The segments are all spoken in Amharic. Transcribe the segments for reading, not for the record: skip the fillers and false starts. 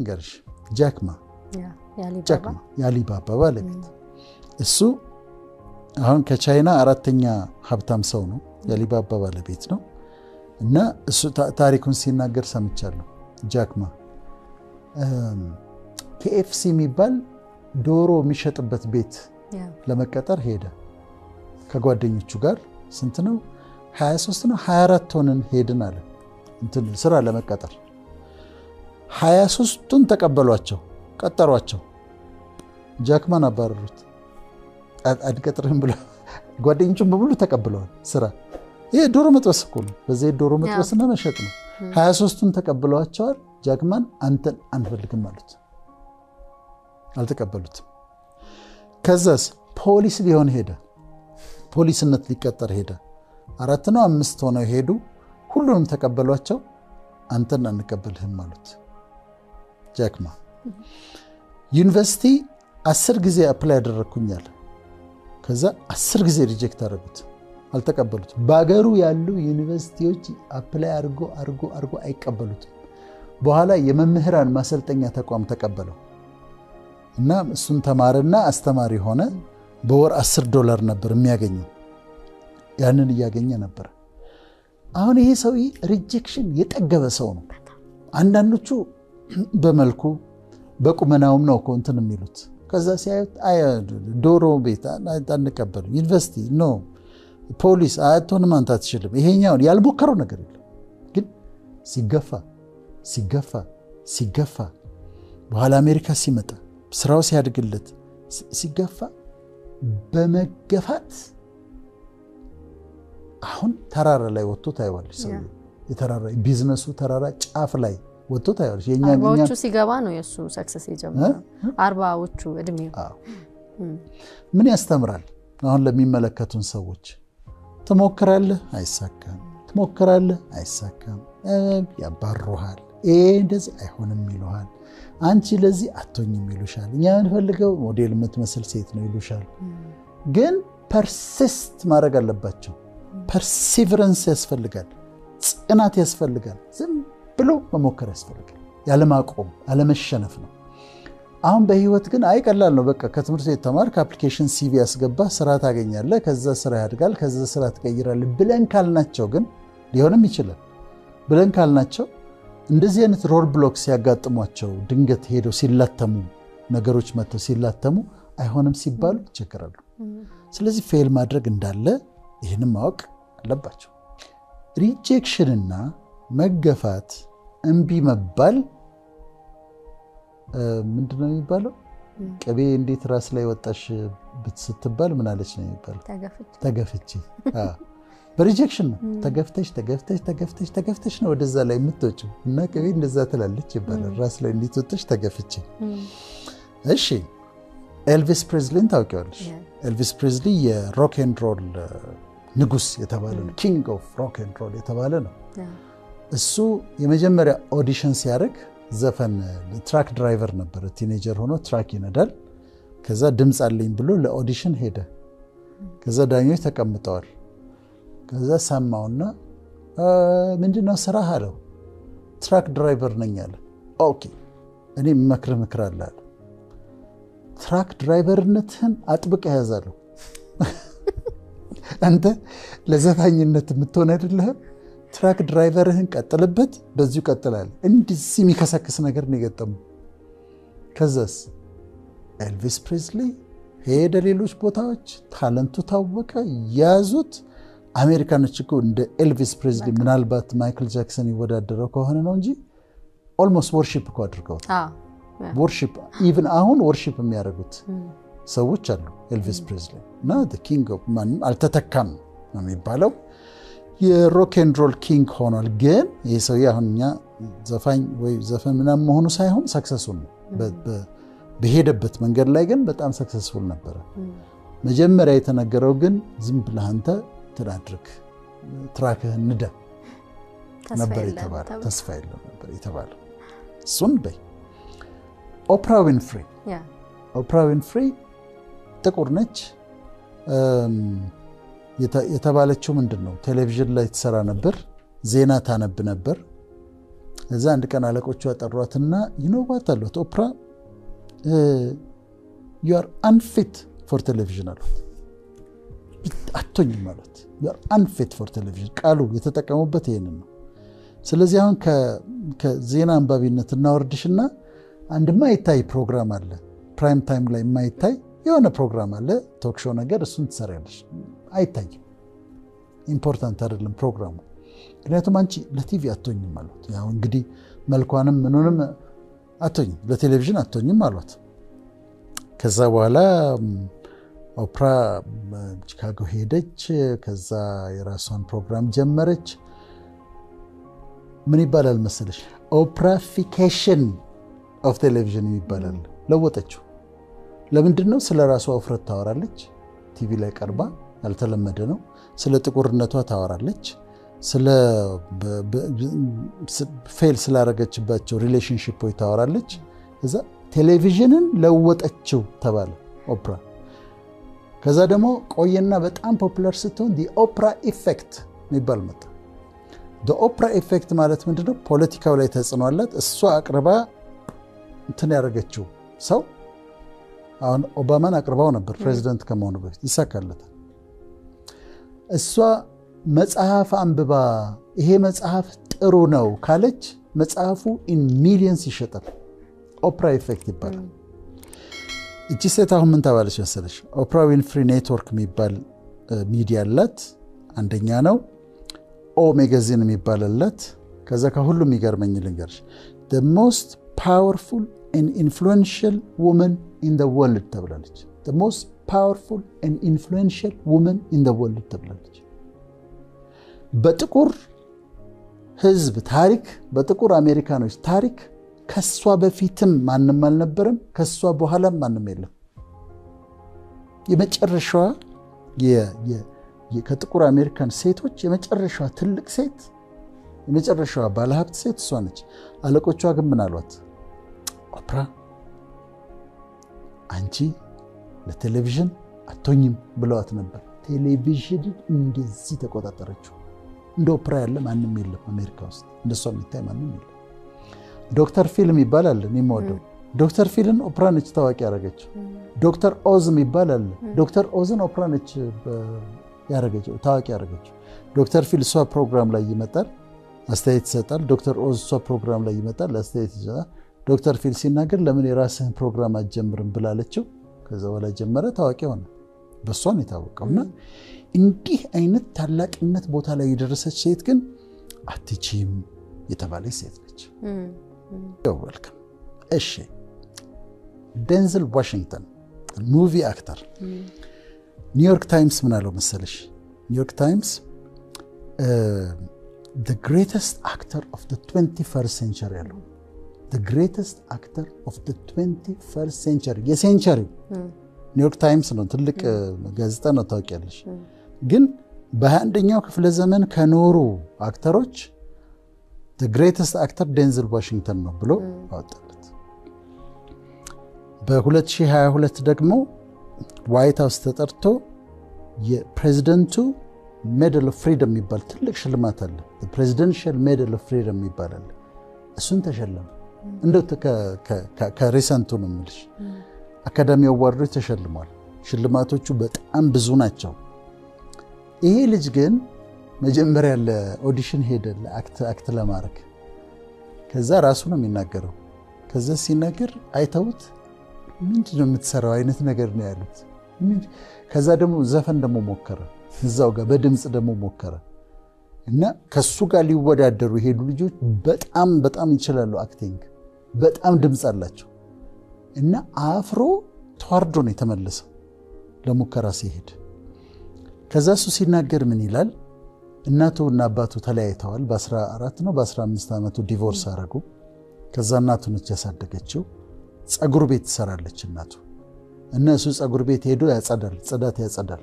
ልንገርሽ፣ ጃክ ማ፣ ጃክ ማ የአሊባባ ባለቤት፣ እሱ አሁን ከቻይና አራተኛ ሀብታም ሰው ነው። የአሊባባ ባለቤት ነው። እና እሱ ታሪኩን ሲናገር ሰምቻለሁ። ጃክ ማ KFC የሚባል ዶሮ የሚሸጥበት ቤት ለመቀጠር ሄደ ከጓደኞቹ ጋር። ስንት ነው? 23 ነው 24 ሆነን ሄድን አለ፣ እንትን ስራ ለመቀጠር። 23ቱን ተቀበሏቸው፣ ቀጠሯቸው። ጃክማን አባረሩት። አንቀጥርህም ብለው፣ ጓደኞቹን በሙሉ ተቀብለዋል ስራ። ይሄ ዶሮ መጥበስ እኮ ነው። በዚህ ዶሮ መጥበስና መሸጥ ነው። 23ቱን ተቀብለዋቸዋል። ጃክማን አንተን አንፈልግም አሉት። አልተቀበሉትም። ከዛስ ፖሊስ ሊሆን ሄደ። ፖሊስነት ሊቀጠር ሄደ። አራት ነው አምስት ሆነው ሄዱ። ሁሉንም ተቀበሏቸው። አንተን አንቀበልህም አሉት። ጃክማ ዩኒቨርሲቲ 10 ጊዜ apply ያደረግኩኛል። ከዛ 10 ጊዜ reject አደረጉት፣ አልተቀበሉትም። በሀገሩ ያሉ ዩኒቨርሲቲዎች apply አድርጎ አድርጎ አድርጎ አይቀበሉትም። በኋላ የመምህራን ማሰልጠኛ ተቋም ተቀበለው እና እሱን ተማረና አስተማሪ ሆነ። በወር 10 ዶላር ነበር የሚያገኘው። ያንን እያገኘ ነበር። አሁን ይሄ ሰውዬ rejection የጠገበ ሰው ነው። አንዳንዶቹ በመልኩ በቁመናውም ነው እኮ እንትን የሚሉት። ከዛ ሲያዩት ዶሮ ቤት አንቀበልም፣ ዩኒቨርሲቲ no፣ ፖሊስ አትሆንም፣ አንተ አትችልም። ይሄኛውን ያልሞከረው ነገር የለም። ግን ሲገፋ ሲገፋ ሲገፋ፣ በኋላ አሜሪካ ሲመጣ ስራው ሲያድግለት ሲገፋ፣ በመገፋት አሁን ተራራ ላይ ወጥቶ ታይዋለች። ሰውዬው የተራራ ቢዝነሱ ተራራ ጫፍ ላይ ወጥቶ ታይዋለች። የኛ 40ዎቹ ሲገባ ነው የእሱ success የጀመረው። 40ዎቹ እድሜው። ምን ያስተምራል? አሁን ለሚመለከቱን ሰዎች፣ ትሞክራለህ፣ አይሳካም፣ ትሞክራለህ፣ አይሳካም፣ ያባሩሃል፣ ይሄ እንደዚህ አይሆንም ይሉሃል። አንቺ ለዚህ አትሆኝም ይሉሻል። እኛ የምንፈልገው ሞዴል የምትመስል ሴት ነው ይሉሻል። ግን persist ማድረግ አለባቸው። Perseverance ያስፈልጋል፣ ጽናት ያስፈልጋል። ዝም ብሎ መሞከር ያስፈልጋል። ያለማቆም፣ አለመሸነፍ ነው። አሁን በህይወት ግን አይ ቀላል ነው። በቃ ከትምህርት ቤት ተማርክ፣ application CV ያስገባ፣ ስራ ታገኛለህ፣ ከዛ ስራ ያድጋል፣ ከዛ ስራ ትቀይራለህ ብለን ካልናቸው ግን፣ ሊሆንም ይችላል ብለን ካልናቸው፣ እንደዚህ አይነት road block ሲያጋጥሟቸው፣ ድንገት ሄደው ሲላተሙ፣ ነገሮች መጥተው ሲላተሙ፣ አይሆንም ሲባሉ ይቸገራሉ። ስለዚህ fail ማድረግ እንዳለ ይህንም ማወቅ አለባቸው። Rejection ና መገፋት፣ እምቢ መባል ምንድነው የሚባለው? ቅቤ እንዴት ራስ ላይ ወጣሽ ስትባል ምን አለች ነው የሚባለው? ተገፍቼ። በ rejection ነው። ተገፍተሽ ተገፍተሽ ተገፍተሽ ተገፍተሽ ነው ወደዛ ላይ የምትወጪው እና ቅቤ እንደዛ ትላለች ይባላል። ራስ ላይ እንዴት ወጣሽ? ተገፍቼ። እሺ፣ ኤልቪስ ፕሬዝሊን ታውቂዋለሽ? ኤልቪስ ፕሬዝሊ የ rock and roll ንጉስ የተባለ ነው። King of rock and roll የተባለ ነው። እሱ የመጀመሪያ audition ሲያደርግ ዘፈን truck driver ነበረ። Teenager ሆኖ truck ይነዳል። ከዛ ድምፅ አለኝ ብሎ ለ audition ሄደ። ከዛ ዳኞች ተቀምጠዋል። ከዛ ሰማውና ምንድነው ስራህ አለው። Truck driver ነኝ አለ። Okay፣ እኔ የምመክርህ ምክር አለ አለ። Truck driver ነትህን አጥብቀህ ያዝ አለው። አንተ ለዘፋኝነት የምትሆን አይደለህም። Truck driver ህን ቀጥልበት፣ በዚሁ ቀጥላል። እንደዚህ የሚከሰክስ ነገር ነው የገጠሙ። ከዛስ ኤልቪስ ፕሬዝሊ ሄደ ሌሎች ቦታዎች፣ talent ኡ ታወቀ፣ ያዙት። አሜሪካኖች እኮ እንደ ኤልቪስ ፕሬዝሊ ምናልባት ማይክል ጃክሰን ይወዳደረው ከሆነ ነው እንጂ almost worship እኮ አድርገውታል። Worship፣ even አሁን worship የሚያደርጉት ሰዎች አሉ። ኤልቪስ ፕሬዝሊ እና king ማንም አልተተካም ነው የሚባለው። የ rock and roll king ሆኗል። ግን ይህ ሰውዬ አሁን እኛ ዘፋኝ ወይ ዘፈን ምናምን መሆኑ ሳይሆን success ኡን ነው። በሄደበት መንገድ ላይ ግን በጣም successful ነበረ። መጀመሪያ የተነገረው ግን ዝም ብለህ አንተ እንትን አድርግ፣ truck ህን ንዳ ነበር የተባለው። ተስፋ የለም ነበር የተባለው። እሱን በይ። ኦፕራ ዊንፍሪ፣ ኦፕራ ዊንፍሪ ጥቁር ነች። የተባለችው ምንድን ነው? ቴሌቪዥን ላይ ትሰራ ነበር፣ ዜና ታነብ ነበር። እዛ አንድ ቀን አለቆቿ ጠሯትና "You know what?" አሏት፣ "ኦፕራ, you are unfit for television" አሏት። አትሆኝም አሏት። "You are unfit for television" ቃሉ የተጠቀሙበት ይሄንን ነው። ስለዚህ አሁን ከዜና አንባቢነት እናወርድሽና አንድ የማይታይ ፕሮግራም አለ፣ prime time ላይ የማይታይ የሆነ ፕሮግራም አለ፣ talk show ነገር፣ እሱን ትሰሪያለሽ። አይታይም፣ important አይደለም ፕሮግራሙ። ምክንያቱም አንቺ ለቲቪ አትሆኝም አሏት። ያው እንግዲህ መልኳንም ምኑንም አትሆኝም፣ ለቴሌቪዥን አትሆኝም አሏት። ከዛ በኋላ ኦፕራ ቺካጎ ሄደች። ከዛ የራሷን ፕሮግራም ጀመረች። ምን ይባላል መሰለሽ? Oprahfication of television ይባላል። ለወጠችው። ለምንድን ነው? ስለ ራሷ ውፍረት ታወራለች። ቲቪ ላይ ቀርባ ያልተለመደ ነው። ስለ ጥቁርነቷ ታወራለች። ስለ fail ስላረገችባቸው relationship ኦች ታወራለች። ከዛ ቴሌቪዥንን ለወጠችው ተባለ ኦፕራ። ከዛ ደግሞ ቆየና በጣም popular ስትሆን Oprah effect የሚባል መጣ። Oprah effect ማለት ምንድነው? ፖለቲካው ላይ ተጽዕኖ አላት። እሷ አቅርባ እንትን ያደረገችው ሰው፣ አሁን ኦባማን አቅርባው ነበር ፕሬዚደንት ከመሆኑ በፊት፣ ይሳካለታል። እሷ መጽሐፍ አንብባ ይሄ መጽሐፍ ጥሩ ነው ካለች መጽሐፉ in millions ይሸጣል። Oprah effect ይባላል። እቺ ሴት አሁን ምን ተባለች መሰለሽ? ኦፕራ ዊንፍሪ ኔትወርክ የሚባል ሚዲያ አላት፣ አንደኛ ነው። O Magazine የሚባል አላት። ከዛ ከሁሉም የሚገርመኝ ልንገርሽ፣ "most powerful and influential woman in the world" ተብላለች። "Most powerful and influential woman in the world" ተብላለች። በጥቁር ሕዝብ ታሪክ፣ በጥቁር አሜሪካኖች ታሪክ ከሷ በፊትም ማንም አልነበረም፣ ከሷ በኋላም ማንም የለም። የመጨረሻዋ ከጥቁር አሜሪካን ሴቶች የመጨረሻዋ ትልቅ ሴት፣ የመጨረሻዋ ባለሀብት ሴት እሷ ነች። አለቆቿ ግን ምን አሏት? "ኦፕራ፣ አንቺ ለቴሌቪዥን አትሆኝም" ብለዋት ነበር። ቴሌቪዥንን እንደዚህ ተቆጣጠረችው። እንደ ኦፕራ ያለ ማንም የለም አሜሪካ ውስጥ፣ እንደሷ የሚታይ ማንም የለም። ዶክተር ፊል የሚባል አለ፣ እኔ የምወደው ዶክተር ፊልን ኦፕራ ነች ታዋቂ ያደረገችው። ዶክተር ኦዝ የሚባል አለ። ዶክተር ኦዝን ኦፕራ ነች ያደረገችው፣ ታዋቂ ያደረገችው። ዶክተር ፊል እሷ ፕሮግራም ላይ ይመጣል፣ አስተያየት ይሰጣል። ዶክተር ኦዝ እሷ ፕሮግራም ላይ ይመጣል፣ አስተያየት ይሰጣል። ዶክተር ፊል ሲናገር ለምን የራስህን ፕሮግራም አትጀምርም ብላለችው። ከዛ በኋላ ጀመረ፣ ታዋቂ ሆነ። በእሷ ነው የታወቀው። እና እንዲህ አይነት ታላቅነት ቦታ ላይ የደረሰች ሴት ግን አትችይም የተባለች ሴት ነች። Welcome። እሺ፣ ዴንዝል ዋሽንግተን movie actor፣ ኒውዮርክ ታይምስ ምን አለው መሰለሽ? ኒውዮርክ ታይምስ "greatest actor of 21st century" ያለው፣ "greatest actor of 21st century"፣ የ century ው ኒውዮርክ ታይምስ ነው፣ ትልቅ ጋዜጣ ነው፣ ታውቂያለሽ። ግን በ21ኛው ክፍለ ዘመን ከኖሩ actor ኦች greatest actor ዴንዝል ዋሽንግተን ነው ብሎ አወጣለት። በ2022 ደግሞ ዋይት ሃውስ ተጠርቶ የፕሬዚደንቱ Medal of Freedom የሚባል ትልቅ ሽልማት አለ። Presidential Medal of Freedom የሚባል አለ። እሱን ተሸለመ። እንደው ከ recent ኡ ነው የምልሽ። Academy Award ኦች ተሸልሟል። ሽልማቶቹ በጣም ብዙ ናቸው። ይሄ ልጅ ግን መጀመሪያ ለ audition ሄደ act ለማድረግ። ከዛ ራሱ ነው የሚናገረው። ከዛ ሲናገር አይተውት ምንድን ነው የምትሰራው አይነት ነገር ነው ያሉት። ከዛ ደግሞ ዘፈን ደግሞ ሞከረ፣ እዛው ጋር በድምፅ ደግሞ ሞከረ እና ከሱ ጋር ሊወዳደሩ የሄዱ ልጆች በጣም በጣም ይችላሉ acting፣ በጣም ድምፅ አላቸው እና አፍሮ ተዋርዶ ነው የተመለሰው ለሙከራ ሲሄድ። ከዛ እሱ ሲናገር ምን ይላል? እናቱ እና አባቱ ተለያይተዋል። በ14 ነው በ15 ዓመቱ divorce አረጉ። ከዛ እናቱ ነች ያሳደገችው። ፀጉር ቤት ትሰራለች እናቱ እና እሱ ፀጉር ቤት ሄዶ ያጸዳል፣ ጽዳት ያጸዳል።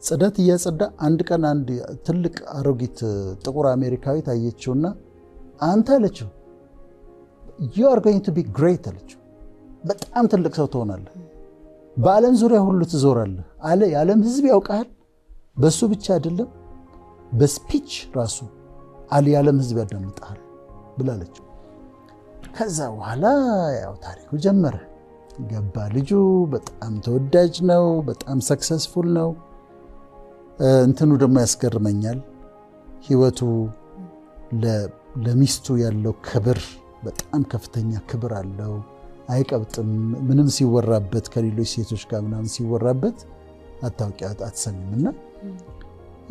ጽዳት እያጸዳ አንድ ቀን አንድ ትልቅ አሮጊት ጥቁር አሜሪካዊት አየችውና አንተ አለችው፣ "you are going to be great" አለችው። በጣም ትልቅ ሰው ትሆናለህ፣ በዓለም ዙሪያ ሁሉ ትዞራለህ አለ። የዓለም ሕዝብ ያውቅሃል። በሱ ብቻ አይደለም፣ በ speech ራሱ አለ የዓለም ሕዝብ ያዳምጥሃል። ብላለችው። ከዛ በኋላ ያው ታሪኩ ጀመረ። ገባ ልጁ በጣም ተወዳጅ ነው፣ በጣም successful ነው። እንትኑ ደግሞ ያስገርመኛል። ህይወቱ፣ ለሚስቱ ያለው ክብር በጣም ከፍተኛ ክብር አለው። አይቀብጥም። ምንም ሲወራበት፣ ከሌሎች ሴቶች ጋር ምናምን ሲወራበት አታውቂ፣ አትሰሚም። እና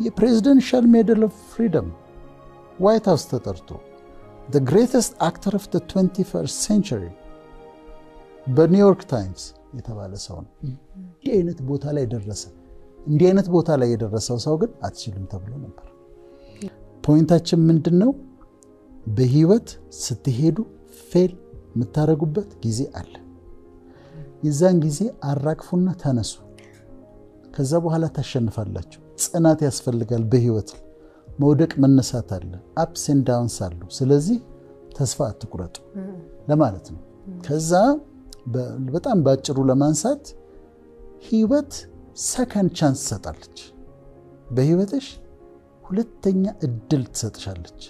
የ Presidential Medal of Freedom White House ተጠርቶ the greatest actor of the 21st century በ New York Times የተባለ ሰው ነው። እንዲህ አይነት ቦታ ላይ ደረሰ። እንዲህ አይነት ቦታ ላይ የደረሰው ሰው ግን አትችልም ተብሎ ነበር። Point ኣችን ምንድን ነው? በህይወት ስትሄዱ fail የምታደርጉበት ጊዜ አለ። የዛን ጊዜ አራግፉና ተነሱ። ከዛ በኋላ ታሸንፋላችሁ። ጽናት ያስፈልጋል። በህይወት መውደቅ መነሳት አለ፣ ups and downs አሉ። ስለዚህ ተስፋ አትቁረጡ ለማለት ነው። ከዛ በጣም ባጭሩ ለማንሳት ህይወት second chance ትሰጣለች። በህይወትሽ ሁለተኛ እድል ትሰጥሻለች።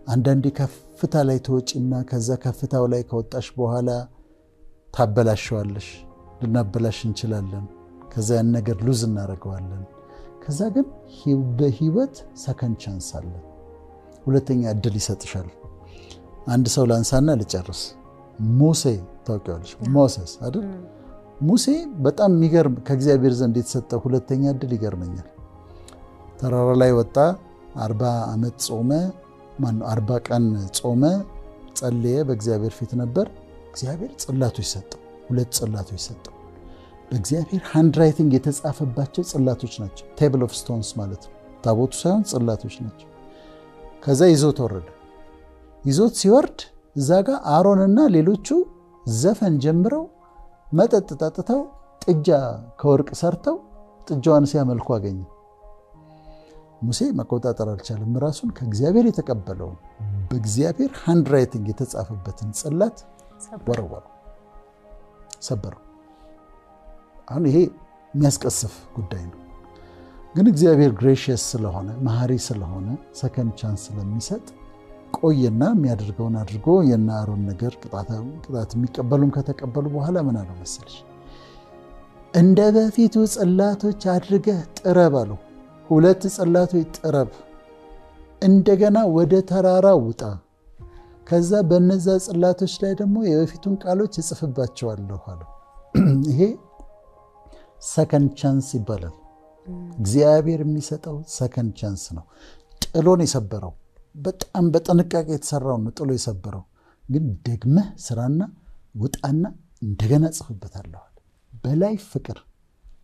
አንዳንዴ ከፍታ ላይ ትወጪና ከዛ ከፍታው ላይ ከወጣሽ በኋላ ታበላሸዋለሽ። ልናበላሽ እንችላለን። ከዛ ያን ነገር lose እናደርገዋለን። ከዛ ግን በህይወት second chance አለ። ሁለተኛ እድል ይሰጥሻል። አንድ ሰው ላንሳና ልጨርስ። ሙሴ ታውቂዋለሽ? Moses አይደል? ሙሴ በጣም የሚገርም ከእግዚአብሔር ዘንድ የተሰጠው ሁለተኛ እድል ይገርመኛል። ተራራ ላይ ወጣ፣ 40 ዓመት ጾመ፣ ማነው 40 ቀን ጾመ፣ ጸለየ፣ በእግዚአብሔር ፊት ነበር። እግዚአብሔር ጽላቶች ሰጠው፣ ሁለት ጽላቶች ሰጠው። በእግዚአብሔር handwriting የተጻፈባቸው ጽላቶች ናቸው። Table of stones ማለት ነው። ታቦቱ ሳይሆን ጽላቶች ናቸው። ከዛ ይዞት ወረደ። ይዞት ሲወርድ እዛ ጋር አሮንና ሌሎቹ ዘፈን ጀምረው፣ መጠጥ ጠጥተው፣ ጥጃ ከወርቅ ሰርተው ጥጃዋን ሲያመልኩ አገኘ። ሙሴ መቆጣጠር አልቻለም ራሱን። ከእግዚአብሔር የተቀበለውን በእግዚአብሔር handwriting የተጻፈበትን ጽላት ወረወረው፣ ሰበረው። አሁን ይሄ የሚያስቀስፍ ጉዳይ ነው። ግን እግዚአብሔር gracious ስለሆነ፣ መሐሪ ስለሆነ፣ second chance ስለሚሰጥ ቆየና የሚያደርገውን አድርጎ የነ አሮን ነገር ቅጣት የሚቀበሉም ከተቀበሉ በኋላ ምን አለው መሰለሽ? እንደ በፊቱ ጽላቶች አድርገህ ጥረብ አለው። ሁለት ጽላቶች ጥረብ፣ እንደገና ወደ ተራራ ውጣ። ከዛ በነዛ ጽላቶች ላይ ደግሞ የበፊቱን ቃሎች እጽፍባቸዋለሁ አለው። ይሄ second chance ይባላል። እግዚአብሔር የሚሰጠው second chance ነው። ጥሎን የሰበረው፣ በጣም በጥንቃቄ የተሰራውን ነው ጥሎ የሰበረው። ግን ደግመህ ስራና ውጣና እንደገና እጽፍበታለሁ። በላይ ፍቅር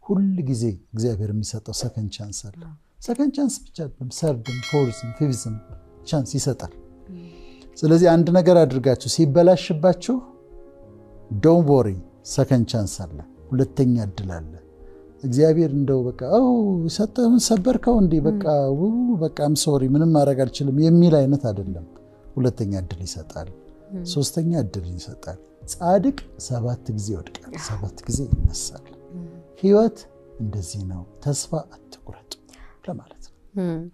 ሁል ጊዜ እግዚአብሔር የሚሰጠው second chance አለ። Second chance ብቻ አይደለም፣ third ም fourth ም fifth ም chance ይሰጣል። ስለዚህ አንድ ነገር አድርጋችሁ ሲበላሽባችሁ don't worry፣ second chance አለ፣ ሁለተኛ እድል አለ። እግዚአብሔር እንደው በቃ ሰጠህን ሰበርከው እንዲህ በቃ በቃ I'm sorry፣ ምንም ማድረግ አልችልም የሚል አይነት አይደለም። ሁለተኛ እድል ይሰጣል፣ ሶስተኛ እድል ይሰጣል። ጻድቅ ሰባት ጊዜ ይወድቃል፣ ሰባት ጊዜ ይነሳል። ህይወት እንደዚህ ነው። ተስፋ አትቁረጡ ለማለት ነው።